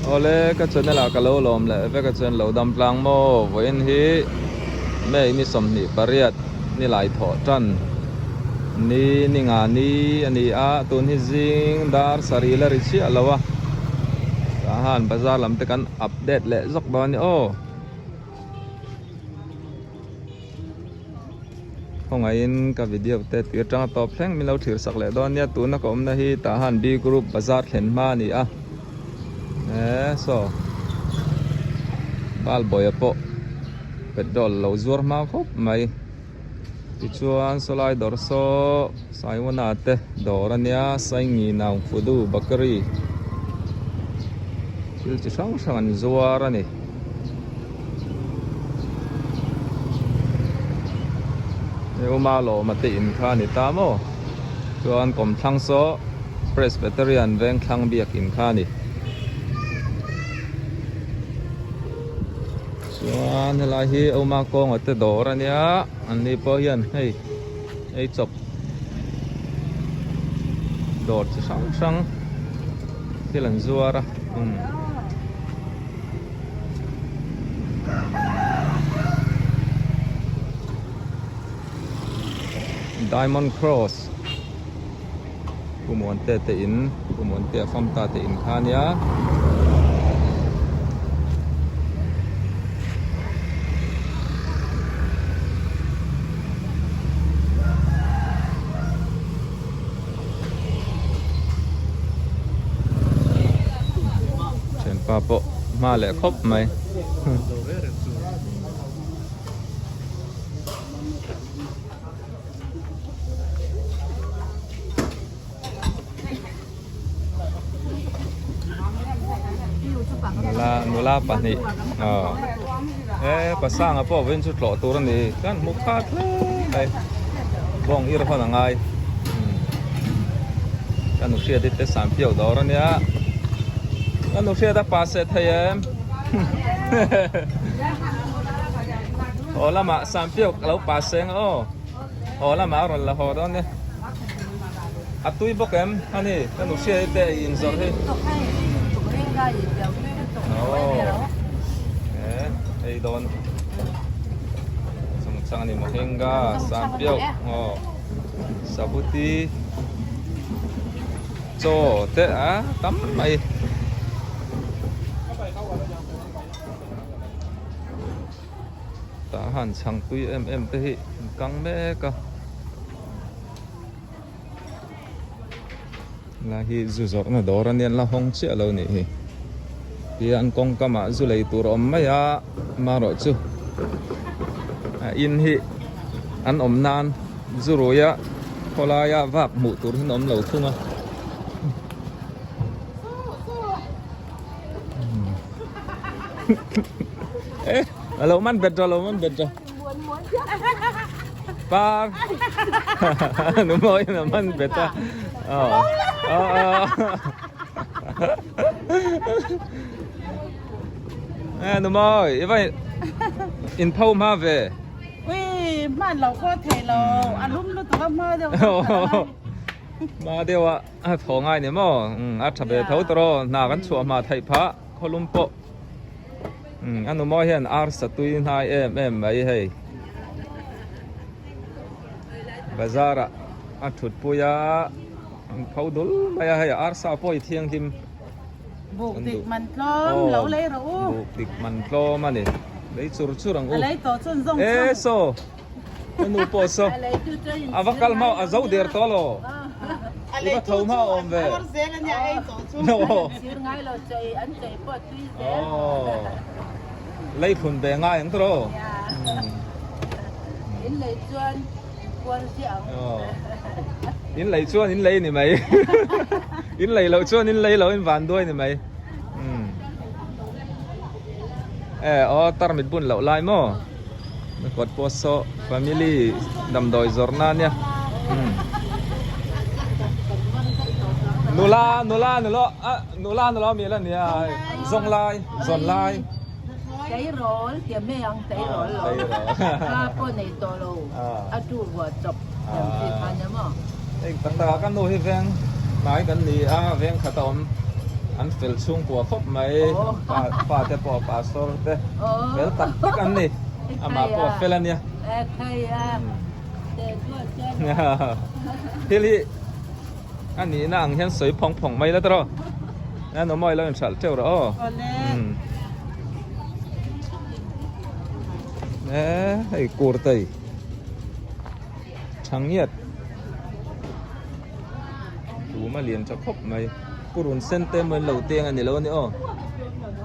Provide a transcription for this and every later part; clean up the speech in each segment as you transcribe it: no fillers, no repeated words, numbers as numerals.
Awle ka channel ah ka lo lawm leh vek a chuan lo dam tlang maw vawiin hi May ni 28 ni lai thawh tan ni ni nga ni a ni a tun hi zing dar sarih la ri chiah lo a tah han bazar lam te kan update leh zawk dawn a ni aw. Khawngaihin ka video te tir tanga tawp thleng min lo thlir sak leh dawn nia tuna ka awmna hi tah han B group bazar thlen hma a ni a eee saw Balbawia pawh petrol lo zuar hma khawp mai tichuan sawlai dawr saw Saiwana te dawr a nia Saingi Naung Fudu Bakery thil chi hrang hrang an zuar a ni. Uma lawma te in kha a ni ta maw chuan kawmthlang saw Presbyterian Vengthlang biakin kha a ni chuan helai hi Uma kawnga te dawr a nia an ni pawh hian hei ei chawp dawr chi hrang hrang thil an zuar a umm. Diamond Cross Pu Muante te in Pu Muante a fam ta te in kha ania Thianpa pawh hma leh khawp mai. Nula nula pahnih aw he pasanga pawh vawiin chu tlawh tur a ni chuan hmu khat hle mai bawng ir hawn a ngai ka nu hriat hi te sam piau dawr a nia ka nu hriat a pa se thei em haw lamah sam piau ka lo pa seng a aw haw lamah a rawn la haw dawn nia a tui bawk em a ni ka nu hriat hi te in zawrh hi aw e ei dawn chungchang a ni mohinga sam piau aw sabuti Chaw te a tam mai. Tah han chhang tui em em te hi an kang mek a. Lai hi zu zawrhna dawr a nia an la hawng chiah lo nih hi. Tihian kawngkam ah zu lei tur a awm mai a marawh chu a in hi an awm nan zu rui a khawlaia vak hmuh tur hi an awm lo thung a. E alo man bet ro alo man bet ro par nu mawi in a man bet a aw aw aw e nu mawi i va in pho hma ve Ui hman lo khaw thei lo a lum lutuk a hma deuh hma deuh a a thaw ngai ni maw a tha ve tho tawh rawh hna kan chhuah hma theih phah khawlum pawh a nu mawi hian ar satui hnai em em mai hei bazar ah a thut pui a an pho dul mai a hei arsa pawh hi thianghlim Buk dik man tlawm lo lei rawh u. Buk dik man tlawm a ni. Lei chur chur ang u. A lei tawh chuan zawng chang. E saw. Ka nu pawh saw. A va kal hma a zo der tawh lo. A lei tu chu an puar zel a nia ei tawh chu. Sir ngai lo chei an chei pawh tui zel. Lei thlun ve ngai ang tawh. In lei chuan puar ziah ang. In lei chuan in lei ni mai. In lei loh chuan in lei lo in van duai ni mai. E aw tarmit bun loh lai maw. Kawt pawh saw family damdawi zawrhna ania. Nula nula nula nula nula mi la nia zawng lai zawn lai. Tleirawl tia mai ang tleirawl lo kha pawh nei tawh lo a tu vuah chawp thiam chi kha nia maw. Heng tak takah ka nu hi veng hnai kan ni a veng khat a awm. An fel chhungkua khawp mai, pa pa te pawh pastor te fel tak tak an ni, amah pawh a fel a nia. Thil hi a nihna ang hian sawi phawng phawng mai la tawh rawh, a nu mawi lo inhralh teuh rawh aw. Hei kurtai thangiat. Tum a lian tha khawp mai. Purun sen te emaw in lo teng a ni lo a ni aw.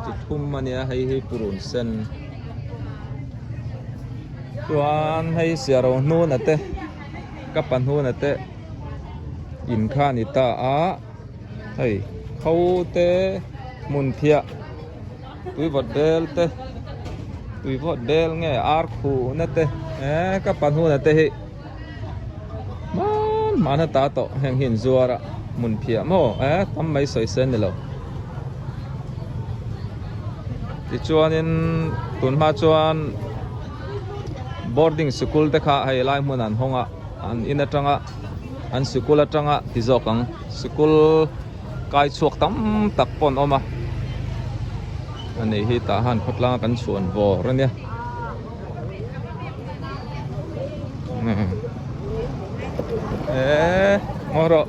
Chi thum a nia hei hi purun sen. Chuan hei siaro hnuna te ka pa hnuna te in kha a ni ta a hei kho te hmun phiah tui vawt bel te tui vawt bel nge ar khuhna te eh ka pa hnuna te hi. Hman hman a ta tawh heng hi inzuar a hmun phiah maw eh tam mai sawi se ni lo tichuanin tun hma chuan boarding sikul te kha hei lai hmun an hawng a an in atanga an sikul atanga ti zawk ang sikul kai chhuak tam tak pawh an awm a ani hi tah han khawtlang a kan chhuan vawr a nia. Eee ngaw rawh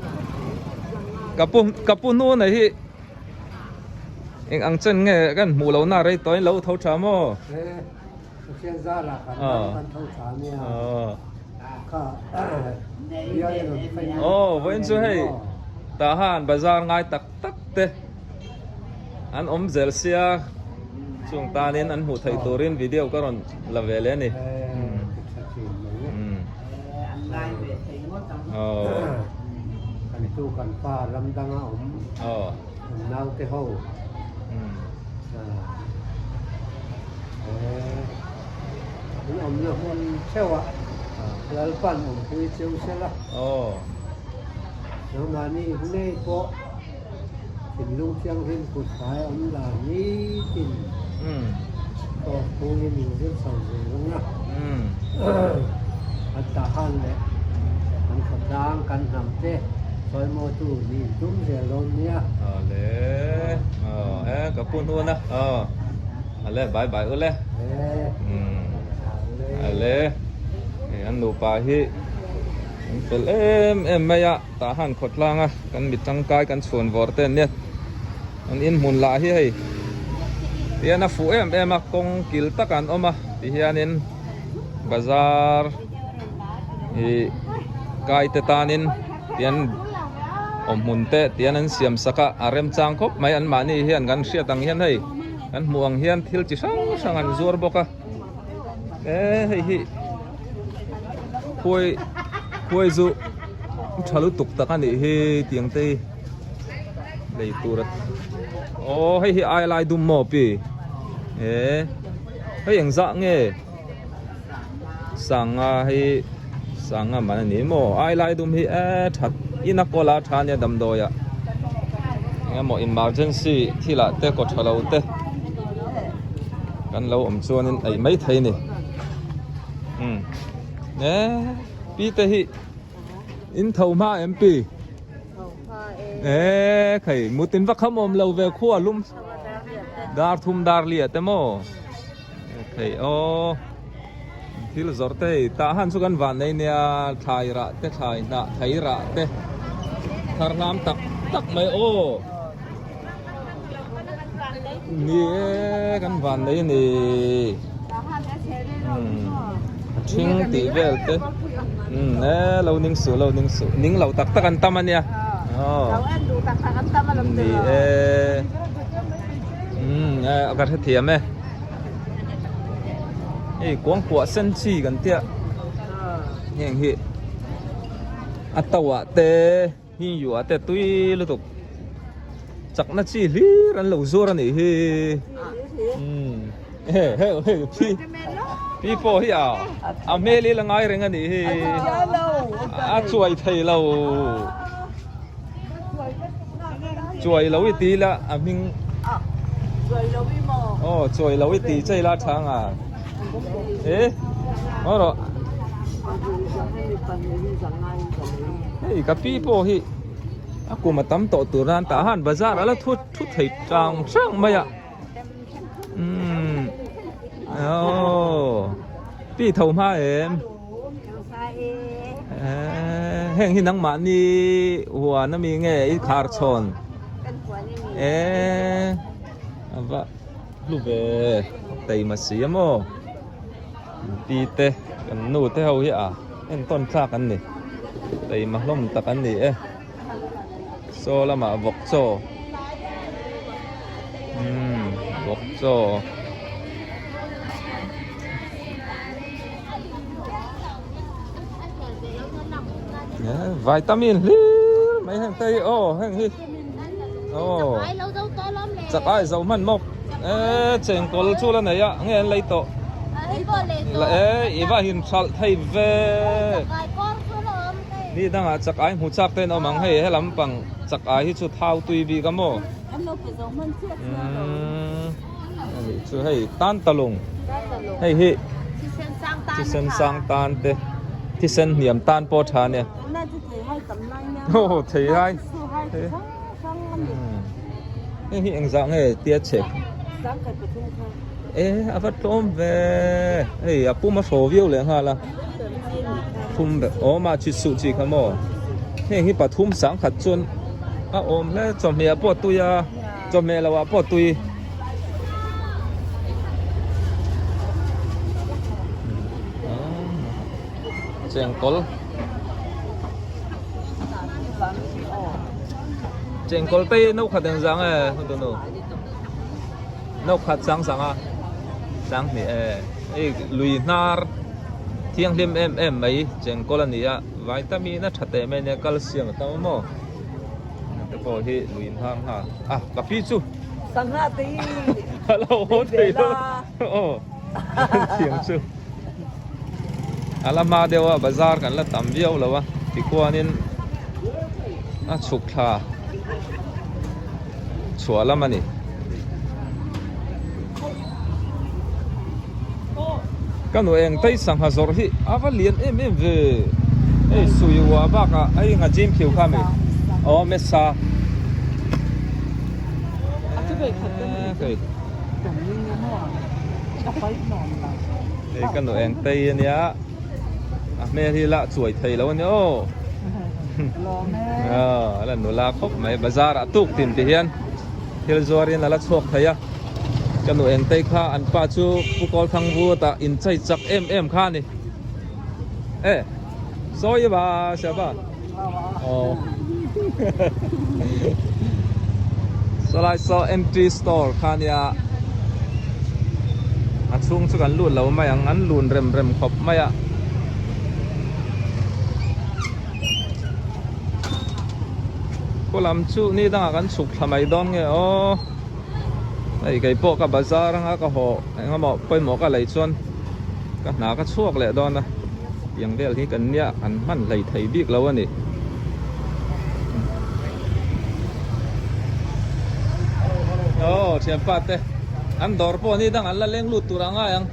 ka pu ka pu hnu nei hi eng ang chen nge kan hmuh loh na rei tawh in lo tho tha maw aw vawiin chu hei tah han bazar ngai tak tak te an awm zel sia chung tanin an hmuh theih turin video ka rawn la ve leh a ni. Kan tu kan pa ram danga awm kan naute ho an awmna hmun theuh a Lalpan awmpui cheu sela nangmahni ngei pawh Thinlung thianghlim kut fai awm dan nitin tawk phungin in zir chho zel ang a. An tahan leh an khawtlang kan hnam te sawimawtu nih in tum zel dawn nia. Awle aw e ka pu hnun a aw ale bye bye ule ale an nupa hi an fel em em mai a. Tah han khawtlang a kan mi tangkai kan chhuan vawr te an nia an inhmun lah hi hei tihian a fuh em em a kawng kil tak an awm a tihianin bazar ih kai te tanin tian awmhmun te tian an siam sak a a remchang khawp mai an mahni hian kan hriat ang hian hei kan hmuh ang hian thil chi hrang hrang an zuar bawk a e hei hi khuai khuai chu tha lutuk tak a nih hi tiang te hi lei tur a aw hei hi ai lai dum maw pi e hei eng zah nge sanga hi sanga man a ni maw ai lai dum hi e that in a kawl a tha ania damdawi ah engemaw emergency thil ah te kaw tha lo te kan lo awm chuanin ei mai thei a ni umm e pi te hi in tho hma em pi e khei mutin va kham awm lo ve khua lum dar thum dar liah te maw khei aw thil zawrh te hei tah han chu kan van nei nia thlai rah te thlai hnah thei rah te thar hlam tak tak mai aw ni e kan van nei a ni ṭhing tih vel te umm e lo ning suh lo ning suh ning lo tak tak an tam a nia aw ni e umm e ka hrethiam e. Hei kuangkuah sen chi kan tia heng hi a to ah te hing yuh ah te tui lutuk chakna chi hlir an lo zuar a nih hi umm he he hei pi pi pawh hi a a hmel hi la ngai reng a nih hi a chuai thei lo Chuai lo i ti la a hming Aw chuai lo i ti chei la tha nga e ngaw rawh Hei ka pi pawh hi. A kum a tam tawh tur nan tah han bazar a la thu thu thei tang hrang mai a umm aww pi tho hma em ehh heng hi nangmahni huan ami nge i khar chhawn ehh a va hlu ve taima si a maw pi te kan nu te ho hi a entawn thlak an ni taima hlawm tak an ni e saw lamah vawk chaw umm vawk chaw vitamin hlir mai heng te hi aw heng hi aw chak ai zo hman maw e chengkawl chu la nei a nge an lei tawh e i va hin hralh thei ve ni dangah chak ai hmu chak te an awm ang hei helam pang chak ai hi chu thau tui bik a maw umm ani chu hei tan talung hei hi thisen sang tan te thisen hniam tan pawh tha ania aw thei hai Hei hi engzah nge tia chhek e a va tlawm ve hei a pum a hraw viau leh nghal a thum ber awm a chi suh chi kha maw heng hi pathum sangkhat chuan a awm hle chawhmeh ah pawh tui a chawhmeh loh ah pawh tui chengkawl. Chengkawl te hi no khat eng zang e hu nu no khat sang sang a sang hnih e hei lui hnar thianghlim em em mai chengkawl a ni a vitamin a tha teh mai ania calcium a tam a maw te pawh hi lui hnar nghal a ka pi chu sangha te hi a lo haw thei lo aw thiam chu a la hma deuh a bazar kan la tam viau lo a tikhuanin a chhuk thla chhuah lam a ni. Ka nu eng tei sangha zawrh hi a va lian em em ve hei sui ua bakah hei nga gym phiu kha mi aw mesa hei. Hei ka nu eng tei a nia a hmel hi lah chuai thei lo a nia aw a la nula khawp mai bazar ah tuk tin ti hian thil zuar in a la chhuak thei a ka nu eng tei kha an pa chu pu kawl thang vut ah in chei chak em em kha a ni e sawi ba sia ba aw sawlai saw entry store kha nia a chhung chu kan lut lo mai ang an lun rem rem khawp mai a khaw lam chu ni dangah kan chhuk thla mai dawn nge aw hei kei pawh ka bazar anga ka haw engemaw pawimawh ka lei chuan ka hna ka chhuak leh dawn a. Tiang vel hi kan nia an hman hlei thei bik lo a ni. Aw thianpa te an dawr pawh ni dang an la leng lut tur a ngai ang.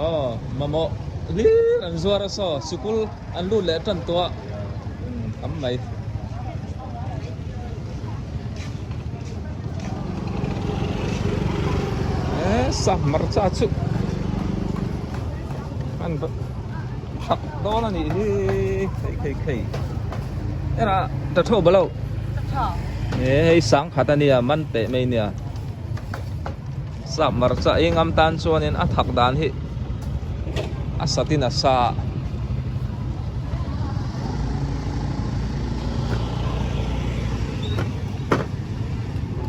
Aw mamawh hlir an zuar a saw sikul an lut leh tan tawh a tam mai. Sa hmarcha chu an thak dawn a nih hi khei khei khei era ta tho balo e hei sangkhat a nia man teh mai nia sa hmarcha engam tan chuanin a thak dan hi a satin a sa.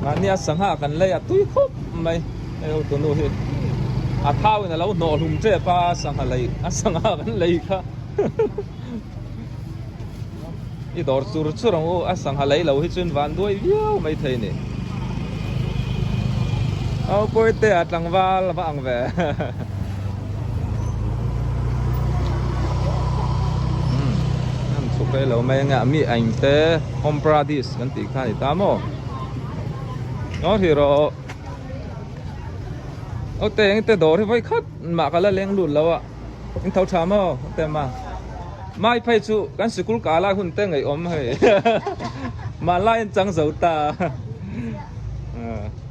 Mahnia sangha kan lei a tui khawp mai hei ho tunu hi a thau in a lo hnawh hlum tep a sangha lei a sangha kan lei kha i dawr chur chur ang u a sangha lei lo hi chuan van duai viau mai thei a ni aw pawite a tlangval a va ang ve an chhuk rei lo mai anga mi ain te home paradise kan tih kha a ni ta maw aw hrih rawh aw te eng te dawr hi vawi khat mah ka la leng lut lo a in tho tha maw te ma. Mai phei chu kan sikul kah lai hun te ngaihawm hei Hmanlai an chang zo ta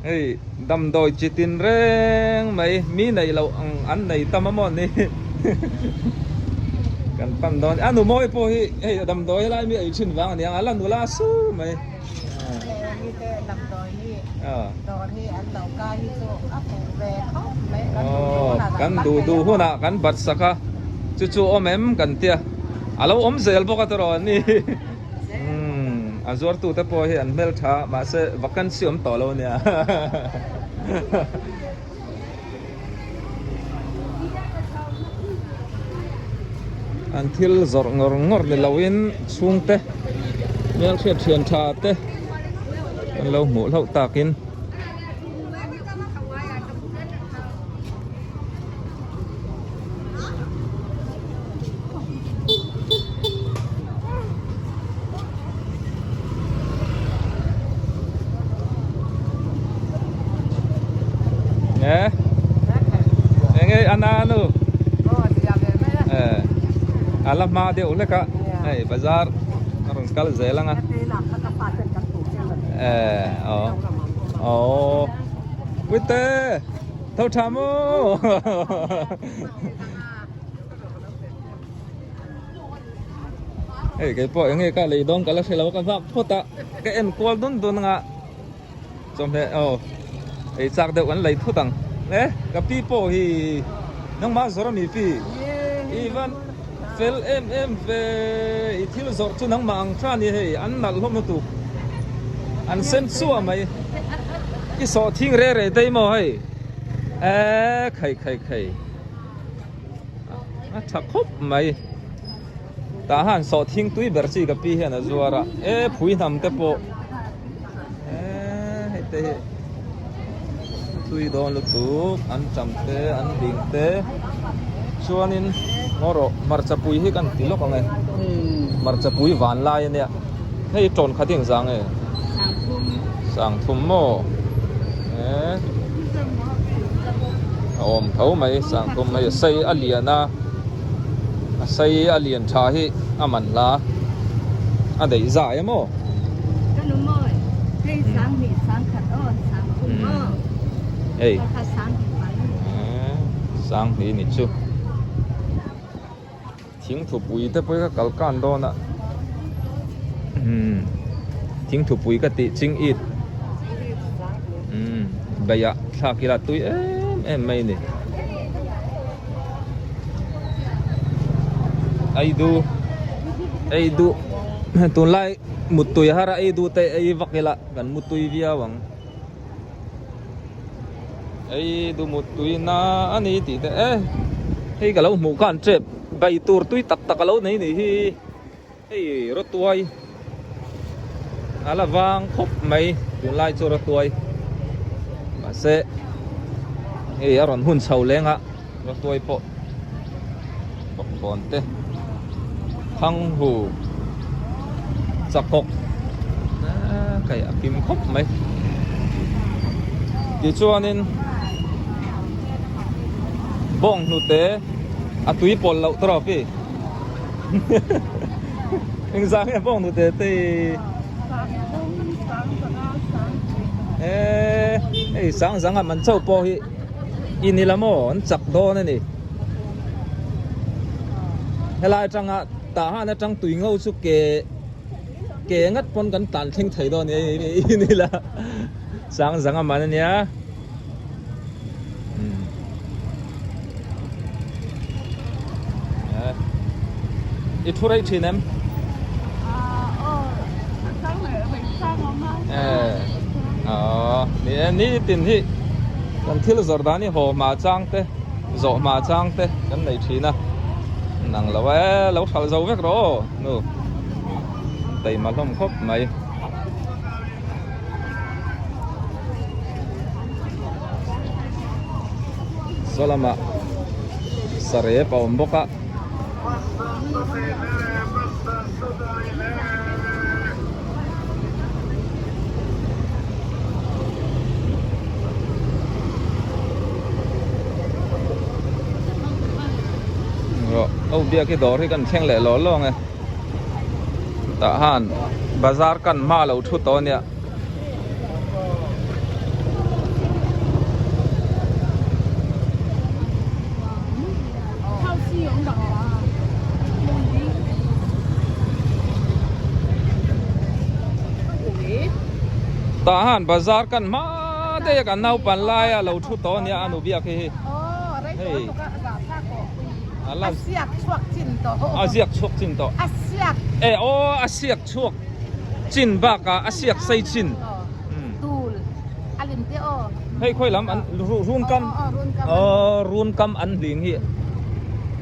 Hei damdawi chi tin reng mai mi neih loh ang an nei tam a maw ni Kan pan dawn a nu mawi pawh hi hei damdawi helai mi ei thin vang a niang a la nula sur mai. Kan duh duh hunah kan bat sak a, chu chu awm em kan tia, a lo awm zel bawk a tawrh an ni. A zuartute pawh hi an hmeltha mahse vacancy awm tawh lo a nia. An thil zawrh ngawr ngawr ni loin chhungte hmelhriat thian tha te an lo hmuh hlauh takin. Nge enge ana nu a la hma deuh hlek a hei bazar a rawn kal zel ang a aw aw Puite tho tha maw Hei kei pawh enge ka lei dawn ka la hre lo ka nghak phawt a ka en kual dun dun anga chawhmeh aw ei chak deuh an lei thut ang e ka pi pawh hi nangmah zawrh a mi pi i van fel em em ve i thil zawrh chu nangmah ang tha a ni hei an nalh hlawm lutuk an sen chua mai i sawh thing re re daih maw hei e khai khai khai. A tha khawp mai tah hian sawh thing tui ber chi ka pi hian a zuar a e phui hnam te pawh e hei te hi tui dawn lutuk an cham te an ding te chuanin ngaw rawh hmarcha pui hi kan ti lawk ang e hmarcha pui van lai a nia hei tawn khat hi engzang nge sangthum maw e. A awm tho mai sangthum hei a sei a lian a a sei a lian tha hi a man hla a daih zai a maw hei sanghnih ni chu thingthupui te pawh hi ka kal kan dawn a umm thingthupui ka tih ching it umm beih ah thlak ila tui em em mai a ni ei du ei du tunlai muttui har a ei du te ei vak ila kan muttui viau ang. Ei du mut tui na a ni tih te e hei ka lo hmuh khan tep bai tur tui tak tak a lo nei nih hi hei rawtuai a la vang khawp mai tunlai chu rawtuai mahse hei a rawn hun chho leng a rawtuai pawh bawkbawn te thanghu chakawk kai a kim khawp mai tichuanin bawng hnute a tui pawl loh tawp hi engzah nge bawng hnute te hi e hei sang zanga man chauh pawh hi. I ni la maw an chak dawn a ni. Helai atanga tah han atang tui ngo chu ke ke ngat pawn kan tlan thleng thei dawn a ni i ni la sang zang a man a nia. I thu rei thin em? Ni e nitin hi kan thil zawrh dan hi haw hma chang te zawh hma chang te kan nei thin a nang lo e lo hralh zo vek rawh aw nu taima hlawm khawp mai. Saw lamah sarep a awm bawk a. Rawh oh. Biaki dawr hi kan thleng leh lawng lawng e. Tah han bazar kan hma lo thu tawh ania. Tah han bazar kan hma daih a kan naupan laia lo thu tawh ania a nu biak hi hi. Hei. A siak chhuak chin tawh. A ziak chhuak chin tawh. A siak. E aw a siak chhuak chin bakah a siak sei chin. Tul a lim te aw. Hei khawi lam an run kam. Aw run kam an hling hi.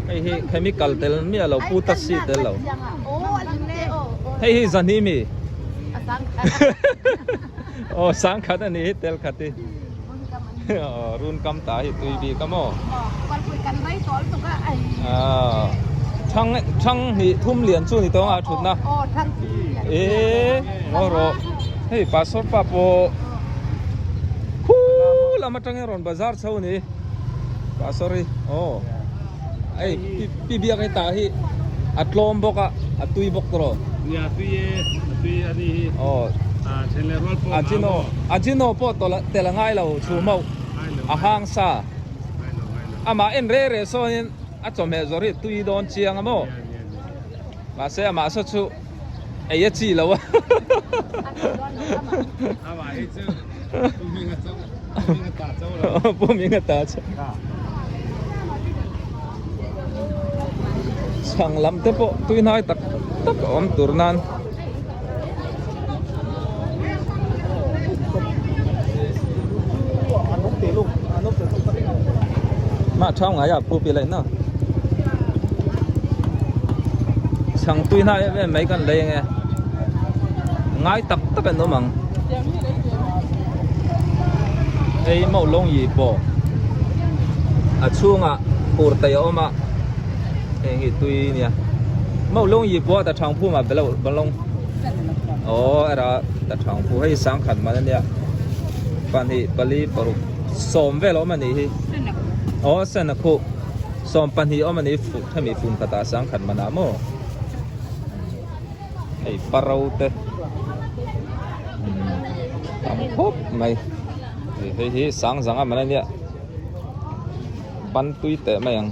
Hei hi chemical tel miah lo putasi tel lo. Aw a lim te aw. Hei hi zan hi mi. A sang khat. Aw sang khat a ni hi tel khat hi. Run kam ta hi tui bik a maw? Thang thang hnih thum lian chu ni tawng a thutna. E ngaw rawh. Hei pastor pa pawh khu lam atangin rawn bazar chho ni. Pastor hi aw hei pi biak hi tah hi a tlawm bawk a a tui bawk tawh. Nia tui e a tui a ni hi. Aw. A then leh rual pawh Ajino Ajino pawh tawlh tel a ngai lo chhum ho a hang sa amah en re re sawnin a chawhmeh zawrh hi tui dawn chiang a maw mahse amah saw chu ei a chi lo a pu hming a ta chauh chhang lam te pawh tui hnai tak tak a awm tur nan. Mah thau ngai a phu pi lai na chhang tui hnai em em mai kan lei ange ngai tak tak an awm ang hei mauh lawng yi pawh a chhungah fur te a awm a. Heng hi tui nia Mauh lung yi pawh ta thang phum ah belo balong aw era ta thang phu hei sang khat man ania pahnih pali paruk sawm vel a awm anih hi aw sen a khuh sawm pahnih awm anih fu hemi fun khat ah sang khat man ah maw hei paro te tam khawp mai hei hi sang zanga man ania ban tui teh mai ang.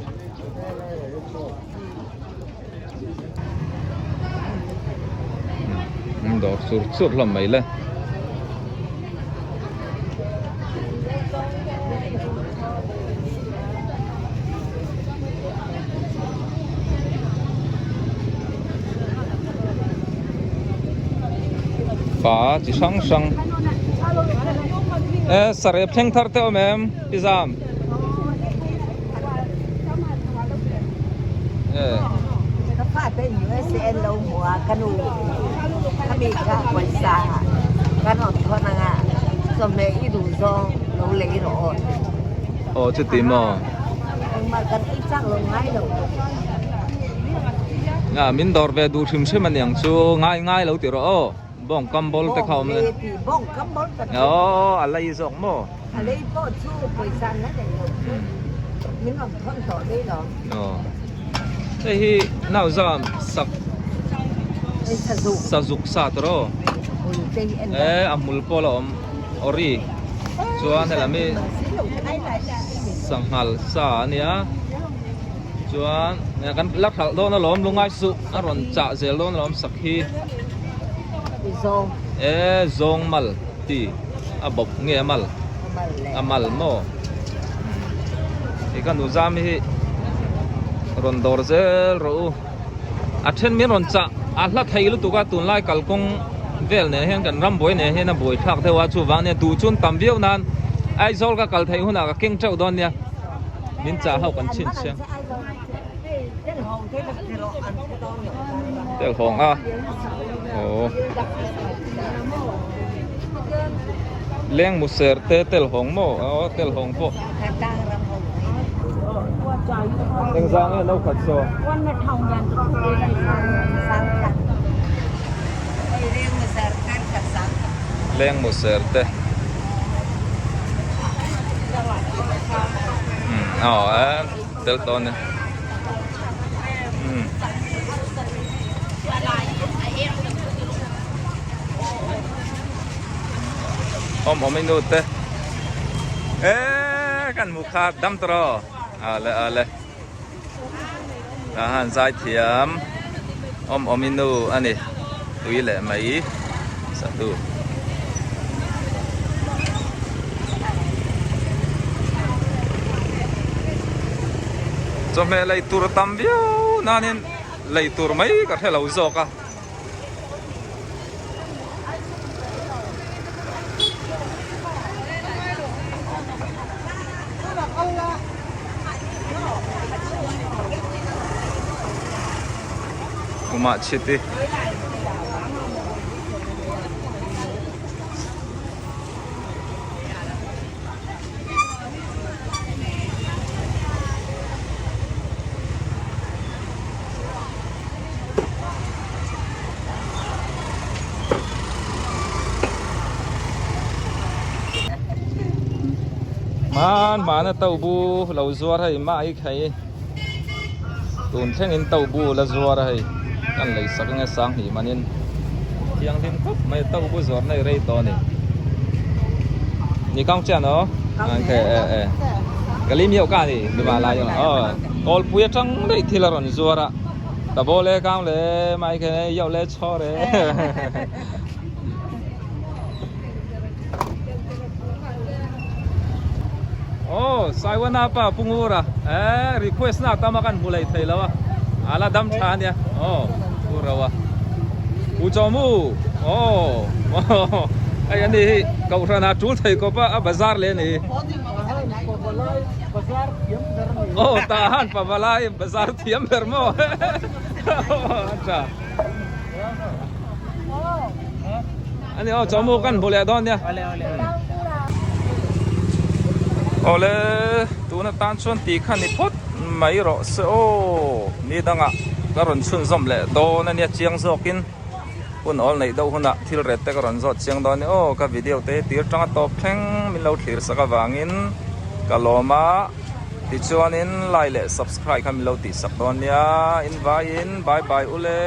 Dawr chur chur hlawm mai le. Fa chi hrang hrang e sarep thleng thar te awm em pi zam. Ka fate USA an lo hmu a, ka nu ka mi kha pawisa ka rawn thawn anga chawhmeh i duh zawng lo lei rawh aw. Aw chuti maw? Engmah kan ei chak lo ngai lo. Nga min dawr ve duh hrim hrim aniang chu ngai ngai lo ti rawh aw. Bawng kam bawl te kha awm le. Bawng kam bawl ka chu. Aw a lei zawk maw? A lei pawh chu pawisa an la nei lo chu. Min rawn thawn tawh daih lo. Aw. Hei hi nau zam sak sazuk sa tawh. E a hmul pawh la awm ori chuan helam hi sanghal sa ania chuan kan la hralh dawn alawm lungai suh a rawn chah zel dawn alawm sak hi e zawng mal ti a bawp nge a mal a mal maw i ka nu zam hi rawn dawr zel rawh u a then min rawn chah a hla thei lutuk a tunlai kalkawng vel nen hian kan ram buai nen hian a buai thlak deuh a chuvang nia duh chun tam viau nan Aizawl ka kal theih hunah ka keng teuh dawn nia min chah ho kan chhinchhiah. Tel hawng a aw leng muser te tel hawng maw aw tel hawng pawh engzah nge no khat saw leng muser te aw tel tawn e. Awm awm i nu te e kan hmu kha dam tawh ale ale tah han zai thiam awm awm i nu a ni tui leh mai satu. Chawhmeh lei tur tam viau nanin lei tur mai ka hre lo zawk a. Kumah chhit i. Hman hmana to bu lo zuar hei mah hi khai tun thlengin to bu la zuar a hei kan lei sak ange sang hnih manin thianghlim khawp mai to bu zuar na hi rei tawh a ni. Ni kang chian aw ok e e ka lim hiau ka ni ni ma lai aw kawlpui atang daih thil a rawn zuar a ta baw le kang le mai khe yau le chhaw re aw saiwana pa pungura e request na tama kan hmu lei thei lo a ala dam tha ania aw pu ro a pu chawmu aw hei ani hi kohhran ah tul thei kawp a a bazar leh ani aw tah han pavalai bazar thiam ber maw acha ani aw chawmu kan hmu leh dawn nia awle tuna tan chuan tih kha ni phawt mai rawh se aw ni dangah ka rawn chhunzawm leh dawn ania chiang zawkin hun awl neih deuh hunah thil ret te ka rawn zawt chiang dawn ania aw ka video te hi tir tanga tawp thleng min lo thlir sak avangin ka lawm a tichuanin like leh subscribe kha min lo tih sak dawn nia in vaiin bye bye ule.